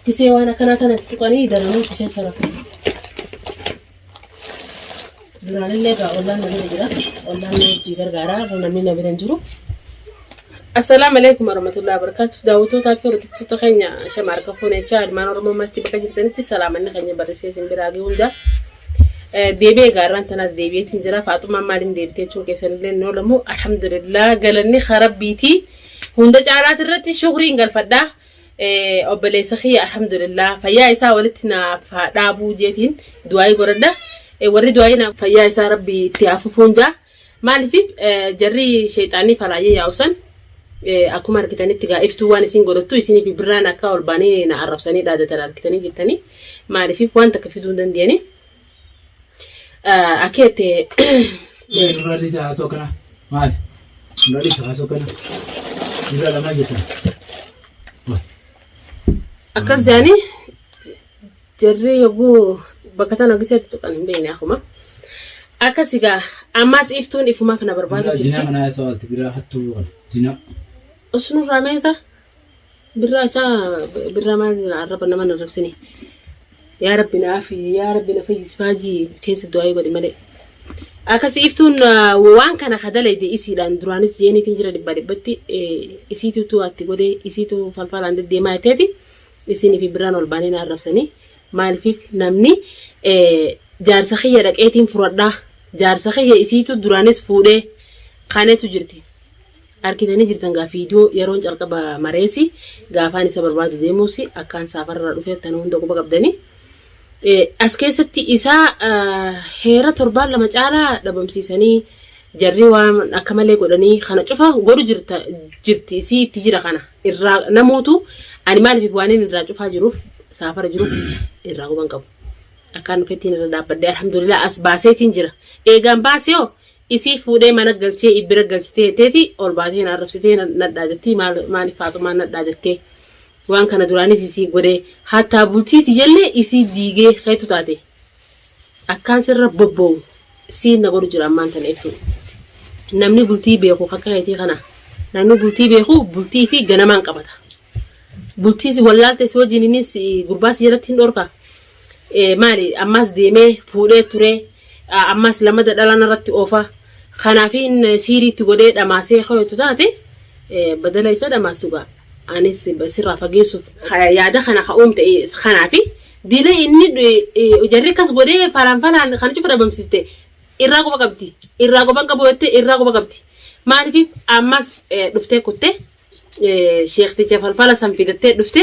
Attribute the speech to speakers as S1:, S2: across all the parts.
S1: Gisee waan akkanaa tanatti tuqanii daranuu itti shasharafti. Duraanillee egaa ollaan na bira jira. Ollaan na wajjii gargaara. Namni na bira hin jiru. Assalaamu alaikum warahmatullahi wabarakatuh. Daawwattootaa fi hordoftoota keenya shama harka fuunechaa ilmaan Oromoo marti bakka jirtanitti salaamanni keenya barrisee isin biraa gahuu hunda. Deebi'ee egaa irraan tanaas deebi'eetiin jira. Faaxumaan maaliin deebitee jechuun keessanillee hin oolamu. Alhamdulillah galanni karabbiiti. Hunda caalaati irratti shukriin galfadha. Obboleessa kiyya alhamdulillah fayyaa isaa walitti naaf haa dhaabuu jeetiin du'aayii godhadha. Warri du'aayii naaf fayyaa isaa rabbi itti haa fufuun jaa. Maaliif jarri sheexaanii falaayyee yaa'u san akkuma argitanitti gaa iftuu waan isin godhattu isinii fi birraan akka ol baanii na arrabsanii dhaadatan argitanii jirtanii. Maaliif waan takka fiduu hin dandeenye. Akka itti
S2: Nurra dhiisa haasoo kana. Maali? Nurra dhiisa haasoo kana. Nurra lamaa jettan.
S1: Akkas jedhanii jarri yogguu bakka tana giseetti tuqan hin beekne akkuma. Akkas egaa ammas iftuun ifumaaf na barbaadu
S2: Zinaa
S1: jirti.
S2: kana haasoo alti biraa hattuu kana. Zinaa.
S1: Osnurraa meesa Birraa isaa birraa maal arraba nama hin arrabsini. Yaa Rabbi na afi yaa Rabbi na fayyisi faajii keessa du'aayii godhi malee. Akkasi iftuun waan kana ka dalayde isiidhaan duraanis jeeniitiin jira dhibbaa dhibbatti isiitutu atti godhee isiitu falfalaan deddeemaa jetteeti isinii fi birraan ol baanii na arrabsanii maaliif namni jaarsa kiyya dhaqeetiin furadhaa jaarsa kiyya isiitu duraanis fuudhee kanetu jirti. Arkitanii jirtan gaa fiidiyoo yeroon calqaba mareesi gaafaan isa barbaadu deemuusi akkaan saafarra dhufee tana hunda quba qabdanii. As keessatti isaa heera torbaan lama caalaa dhabamsiisanii jarri waan akka malee godhanii kana cufa godhu jirta jirti isii itti jira kana irraa namootu ani maaliif waan inni irraa cufaa jiruuf saafara jiruuf irraa quban qabu. Akkaan dhufettiin irra dhaabbadhee alhamdulillah as baaseetiin jira. Eegaan baasee hoo Isii fuudhee mana galchee if bira galchitee jetteeti ol baatee na arrabsitee na dhaadatti maaliif Faaxumaan na dhaadattee waan kana duraanis isii godhee hattaa bultii tiyyallee isii diigee keetu taate akkaan sirra bobboowu siin na godhu jira ammaan tana ibsu namni bultii beeku akka keetii kana namni bultii beeku bultii fi ganamaan qabata bultii si wallaalte si wajjin innis gurbaa si jalatti hin dhorka maali ammas deemee fuudhee ture ammas lamada dhala narratti oofa kanaaf siiriitti godhee dhamaasee hoyatu taate badala isa dhamaastu gaa anis sirraa fageessuuf yaada kana ka uumte kanaafi diila inni jarri akkas godhee falaan falaan kana cufa dhabamsiiste irraa quba qabdi irraa quban qabu jettee irraa quba qabdi maaliif ammas dhuftee kuttee Sheekticha falfala san fidattee dhufte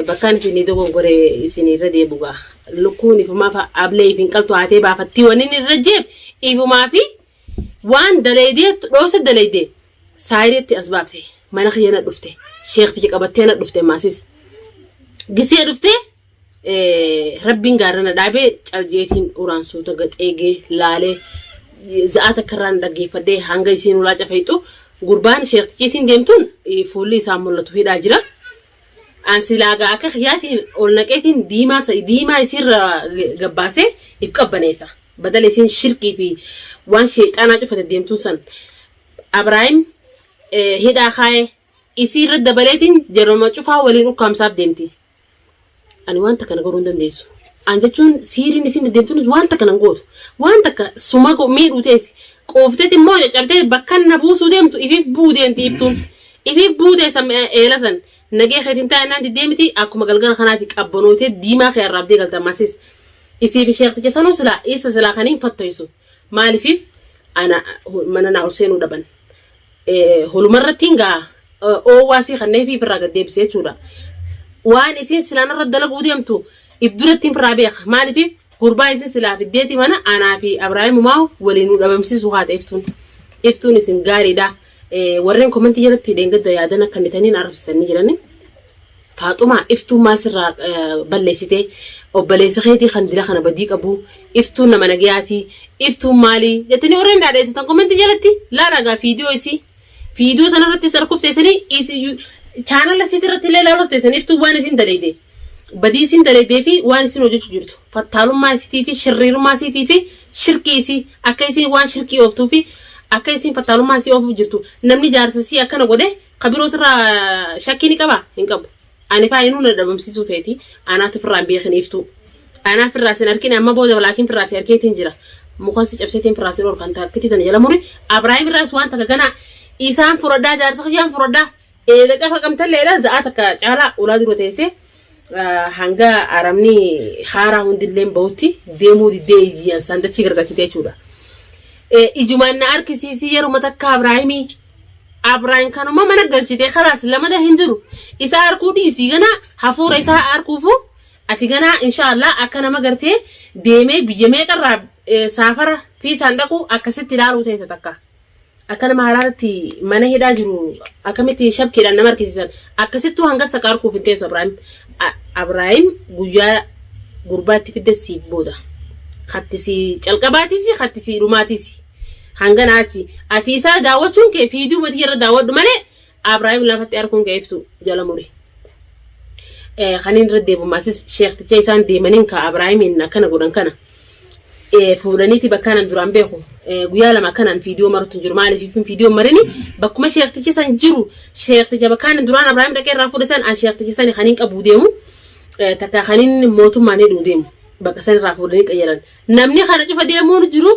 S1: bakkaan isinii dogongore isinii irra deebugaa. Lukkuun ifumaaf ablee ifin qaltu haatee baafattii wanni inni irra jeef ifumaa fi waan dalaydee dhoosa dalaydee saayiriitti as baafte mana kiyya na dhufte sheekticha qabattee na dhufte maasis gisee dhufte Rabbiin gaarra na dhaabee caljeetiin uraan suuta gaxeegee laalee za'aa takka irraan dhaggeeffadhee hanga isiin ulaa cafeexu gurbaan sheektichi isiin deemtuun fuulli isaa mul'atu hidhaa jira. An silaa gaa akka kiyyaatiin ol naqeetiin diimaa diimaa isiirra gabbaasee if qabbaneessa. Badala isiin shirkii fi waan sheexaanaa cufate deemtuun san Abraahim hidhaa kaayee isii irra dabaleetiin jaruma cufaa waliin ukkaamsaaf deemti. Ani waan takka na godhuu hin dandeessu. An jechuun siiriin isin deddeemtuunis waan takka nan gootu. Waan takka suma miidhuu teessi. Quufteeti immoo caccabtee bakka na buusuu deemtu ifiif bu'uu deemti iftuun. Ifiif bu'uu teessa eela san. Nagee keetiin taa'e naan diddee miti akkuma galgala kanaati qabbanootee diimaa kee arraabdee galta ammasis. Isii fi sheekticha sanuu silaa isa silaa kaniin fattoysu. Maalifiif ana mana naa ol seenuu dhaban. Holumarrattiin gaa oowwaa sii kannee fi firraa gad deebise jechuudha. Waan isiin silaa narra dalaguu deemtu if duratti firraa beeka. Maaliif gurbaa isin silaa fiddeeti mana anaa fi Abraahimumaa waliin nu dhabamsiisu haata iftuun. Iftuun isin gaariidha. Warreen komentii jalatti dheengadda yaadan akka nitaniin arrabsitanii jirani. Faaxumaa iftuun maal sirraa balleessite obboleessa keetii kan dila kana badii qabu iftuun nama nagayaatii iftuun maalii jettanii warreen dhaadheessitan komentii jalatti laalaa gaa fiidiyoo isii fiidiyoo tanarrattis arguuf teessanii Chaanala isiit irratti illee ilaaluuf teessan iftuu waan isin daleyde. Badii isin daleydee fi waan isin hojjechuu jirtu. Fattaalummaa isiitii fi shirriirummaa isiitii fi shirkii isii akka isiin waan shirkii ooftuu fi akka isiin fattaalummaa isii oofuuf jirtu. Namni jaarsa isii akkana godhe ka birootirraa shakkii ni qabaa? Hin qabu. Ani faa inuu na dhabamsiisuu feeti. Anaatu firraa hin beekin iftuu. Anaa firraa sin arkin amma booda laakiin firraa si arkeetiin jira. Muka si cabseetiin firraa si dhorkan takkitii tana jala muri. Abraahim irraas waan takka ganaa isaan furadhaa jaarsa kiyyaan furadhaa. Eega cafa qabtalleedha za'aa takka caalaa ulaa dura teessee hanga aramni haaraa hundilleen bahutti deemuu diddee iyyaan sandachii gargalchite jechuudha. Ijumaan na arkisiisii yeruma takka Abraahimii Abraahim kanuma mana galchite kalaas lamada hin jiru. Isaa arkuu dhiisii ganaa hafuura isaa arkuufu ati ganaa inshaallah akka nama gartee deemee biyya meeqarraa saafara fiisaan dhaqu akkasitti ilaaluu teessa takka. Akka nama haraarratti mana hidhaa jiru akkamitti shabkeedhaan nama harkisiisan akkasittuu hangas takka arguuf hin teessu Abrahaam. Abrahaam guyyaa gurbaatti fidde siif booda. Kattisii calqabaatiis kattisii dhumaatiis. Hangana achi ati isaa daawwachuun kee fiiduu matii irra daawwadhu malee Abrahaam lafatti arguun kee iftu jala muri. Kan inni irra deebimu asis sheekticha isaan deemaniin ka Abrahaamiin akkana godhan kana. Fuudhaniiti bakka kanan duraan beeku guyyaa lama akkanaan fiidiyoo marutu hin jiru maaliif fiidiyoo marini bakkuma sheektichi san jiru sheekticha bakka kanan duraan Abrahaam dhaqee irraa fuudhe san an sheekticha sani kan hin qabu deemu takka kan inni mootummaan hidhuu deemu bakka san irraa fuudhanii qayyaran namni kana cufa deemuun jiru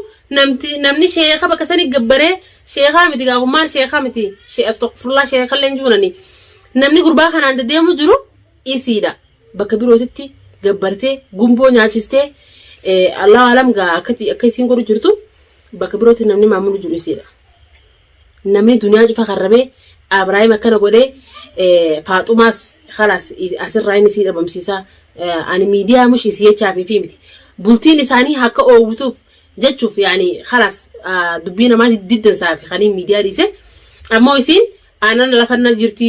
S1: namni sheeka bakka sani gabbaree sheekaa miti gaafummaan sheekaa miti astaghfirullah sheekallee hin jiru namni gurbaa kanaan deemu jiru isiidha. Bakka birootitti gabbartee gumboo nyaachistee Allahu alam gaa akkati akka isiin godhu jirtu bakka birootti namni maamulu jiru isiidha. Namni duniyaa cufa karrabee Abrahaam akkana godhee Faaxumaas kalaas asirraa inni isii dhabamsiisaa ani miidiyaa mushi isii jechaa fi miti. Bultiin isaanii akka oowwituuf jechuuf yaani kalaas dubbii namaa diddansaa fi kaniin miidiyaa dhiise ammoo isiin Aannan lafa na jirti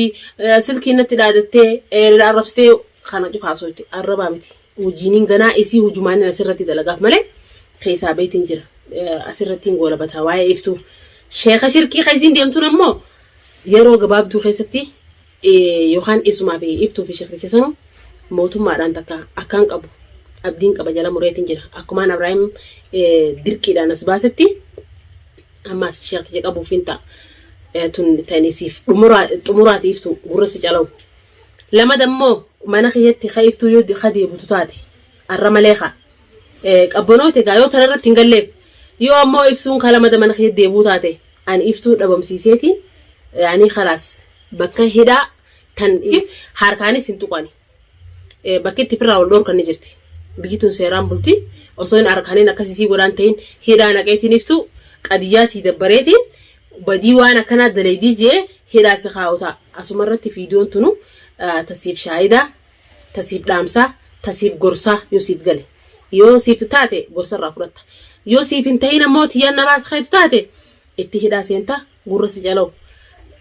S1: silkiin natti dhaadattee arrabsitee kana cufa haasofti arrabaa miti. Hojiiniin ganaa isii hujumaaniin asirratti dalagaaf malee keessaa beetiin jira. Asirratti hin goolabataa waa'ee iftuu. Sheeka shirkii kan isiin deemtuun ammoo yeroo gabaabduu keessatti yookaan isumaa fi iftuu fi sheekticha sanu mootummaadhaan takka akkaan qabu abdiin qaba jala mureetiin jira. Akkumaan Abrahaam dirqiidhaan as baasetti ammaas sheekticha qabuuf hin ta'a. Tun tani siif xumuraati iftu gurra si calawu. Lamada immoo mana kiyyatti ka iftuu yoo ka deebitu taate arra malee ka qabbanoote egaa yoo tanarratti hin galleef yoo ammoo iftuun ka lamada mana kiyyatti deebi'uu taate ani iftuu dhabamsiiseetiin yaanii kalaas bakka hidhaa tan harkaanis hin tuqani. Bakki itti firraa wal dhoorkan ni jirti. Biyyi tun seeraan bulti. Osoo hin harkaaniin akkas isii godhaan ta'in hidhaa naqeetiin iftu qadiyyaa sii dabbareetiin badii waan akkanaa daleeydii jee hidhaa si kaa'u ta'a. Asuma irratti fiidiyoon tunu tasiif shaayidaa, tasiif dhaamsaa, tasiif gorsaa yoo siif gale. Yoo siif taate gorsa irraa fudhatta. Yoo siif hin ta'in ammoo tiyyaan na baasa keetu taate itti hidhaa seenta gurra si calawu.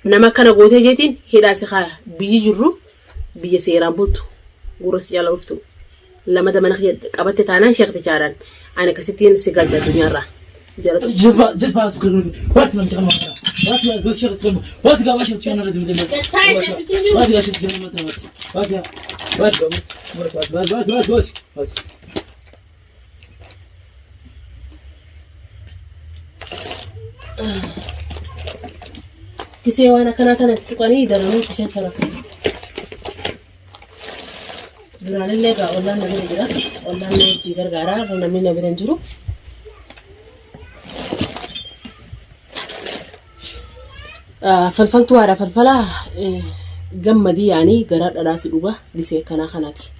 S1: Nama akkana gootee jeetiin hidhaa si kaaya. Biyyi jirru biyya seeraan bultu gurra si calawu iftu. Lamada mana kiyya qabatte taanaan sheektichaadhaan ani akkasittiin si galcha addunyaarraa. Jaratu.
S2: Jazba jazba su kan waati namti kan waati waati waati sheekh kan waati ga washi kan rajul waati ga sheekh kan waati waati waati waati waati waati waati waati.
S1: Gisee waan akkanaa tanatti tuqanii daranuu itti shasharafti. Duraanillee egaa ollaan na bira jira. Ollaan na wajjii gargaara. Namni na bira hin jiru. Falfaltuu haadha falfalaa gammadii yaanii garaa dhadhaa si dhuga gisee akkanaa kanaati.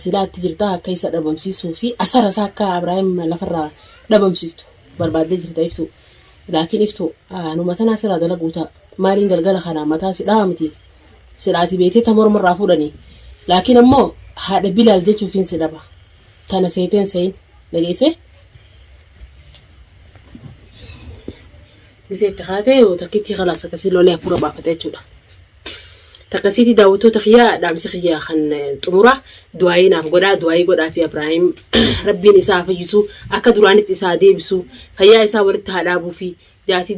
S1: Silaa itti jirta akka isa dhabamsiisuu fi asara isaa akka Abrahaam lafarraa dhabamsiiftu barbaaddee jirta iftuu. Laakiin iftuu anuma tanaa sirraa dalaguu ta'a. Maaliin galgala kana mataa si dhawa miti. Silaati beetee ta mormarraa fuudhanii. Laakiin ammoo haadha Bilaal jechuufiin si dhaba. Tana seeteen seeyin dhageessee. Gisee itti kaatee yoo takkitti kalaas akkasii lolee hafuura baafate jechuudha. Takkasiitii daawwattoota kiyyaa dhaamsi kiyya kan xumuraa du'aayii naaf godhaa du'aayii godhaa fi Abrahaam rabbiin isaa haa fayyisu akka duraanitti isaa deebisu fayyaa isaa walitti haa dhaabuu fi jaatii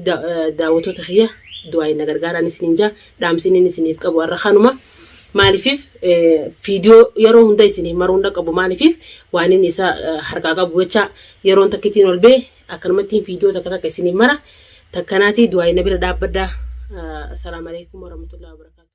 S1: daawwattoota kiyya Du'aayi na gargaaraan isiniin jaa dhaamsiniin isiniif qabu har'a kanuma. Maalifiif viidiyoo yeroo hunda isiniif maruu hunda qabu maalifiif waan inni isa harkaa qabu jecha yeroon takkitiin ol bee akkanumattiin viidiyoo takka takka isiniif mara takkanaatii du'aayi na bira dhaabbadha. Assalaamu alaikum warahmatullahi wabarakatuh.